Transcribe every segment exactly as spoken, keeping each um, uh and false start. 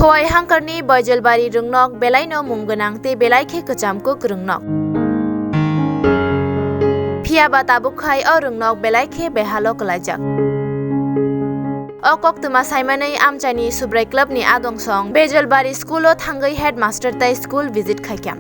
Khowai hangkarni Baijalbari rwngnok belaino mung gwnang tei belai khe kwcham kuk rwngnok. Phiya ba tabuk khai o rwngnok belai khe behalo kwlaijak. O koktwma saimanwi amchaini Subrai Club ni adong song Bejolbari school o thangwi headmaster tai school visit khaikha.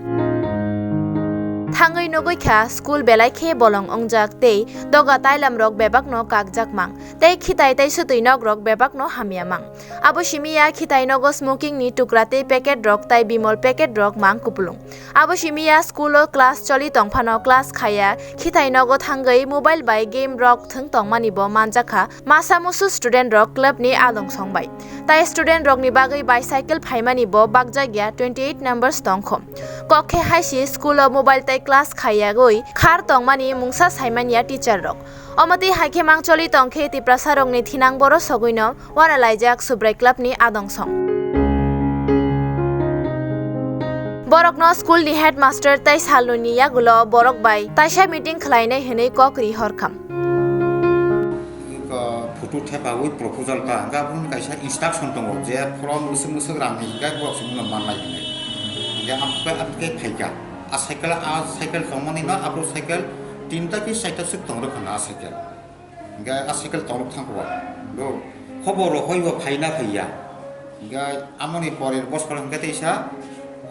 Thangwi nugwi kha school belai khe bolong wngjak tei doga tailam rok bebak no kakjak mang tei khitai tai swtwi nok rok bebak no hamya mang. Abo simi ya khitai nogo smoking ni tukra tei packet rok tai bimol packet rok mang kupulung. Abo simi ya school o class choli tong phano class khaya khitai nogo thangwi mobile bai game rok thwng tongmani bo manjakha. Masa musu student rok club ni adong song bai. Tai student rok ni bagwi bicycle phaimani bo bakjak ya twenty eight numbers tongkho. Kok khe hai si school o mobile tai class khaiyagwi khar tongmani mungsa saimanya teacher rok. Omo twi hai khe mang choli tong khe Tiprasa rok ni thinang boro sogwi no wana laijak Subrai Club ni adong song. Borok no school ni headmaster tai salnwi ni yagulo borok bai taisa meeting khlainai hwnwi kok ri hor kham. Iko photo thepawi proposal ta, hingke aboni kaisa instruction tongo, je form mwswk mwswk rang ni hingke borok se mano manlai hinwi. Hingke amtwkhe, amtwkhe phaikha. A cycle, a cycle tongmani no, abo cycle tinta ki chaita swk tong rwkha na a cycle. Hingke a cycle tong rwk thangkha o. Do, khobor rohoi bo phaina phaiya. Hingke amoni porer bosor hingke teisa,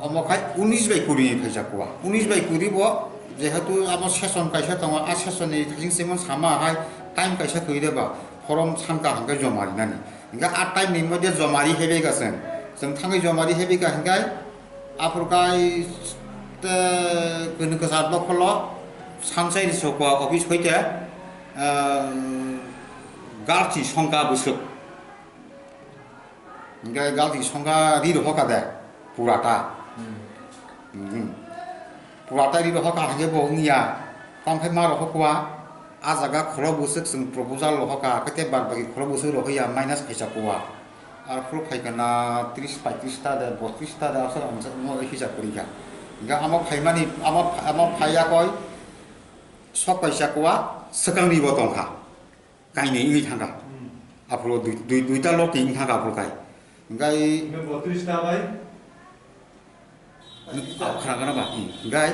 omo khai unis bai kuri ni phaijak kua. Unis bai kuri bo, jehetu amo session kaisa tongo, a session ni thajing simon sama hai time kaisa twi de ba, form sanka hingke joma rinani. Hingke a time ni moddhe joma ri hebai ka chwng. Chwng thangwi joma ri hebai ka hingke aphuru kai te kunu kwchar dokholo sanchai ni sokwa office hoite, ah, galchi songka bwswk. Hingke galchi songka ri rohorkha de purata. Hmm. Hmm. Purata ri rohorkha hingke bo wngya. Tamo khe ma rohorkha, a jaga khorok bwswk chwng proposal rohorkha, khe te bad baki khorok bwswk rohorya minus khaisa kua. Arphuru phaikha na tris paitris ta de, botris ta de, aswk ang sa-, mo hisab kwrwi kha. Hingke amo phaimani, amo, amo phaiya koi sok kaisa kua, swkangni bo tongkha. Kainwi wngwi thangkha. Hmm. Aphuru dui, dui, duita loti wngwi thangkha aphuru kai. Hingkai Hingke botris ta bai? Khana gana ba. Hmm. Hingkai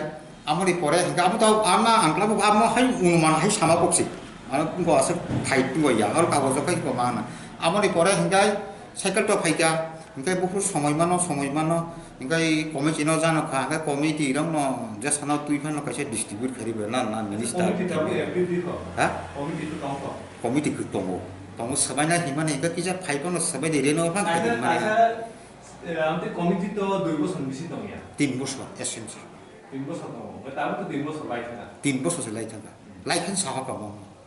amoni pore hingke amo tau ama ang tabuk amo hai unuman hai sama koksi. Ano wngkha aswk thai tungwi ya. Aro kagojo khai ko mana. Amoni pore hingkai cycle to phaikha. Hingke buphuru somoi mano, somoi mano. Hingke committee no jano kha. Hingke committee rok no jesano twi phano kaisa distribute kharwi bai na, na minister. Committee tamo M P P ko? Ha? Committee to tamo ko? Committee khe tongo. Tongo swbaina himani hingke kisa phai phano swbai de reno phang Kaisa, khaidi mani. Kaisa, eh, amte committee to dui bosor bisi tongya. Tin bosor, S M C. Tin bosor tongo. Omo tamo to tin bosor lai thangkha. Tin bosor se lai thangkha. Hmm. Lai khan saha kamo.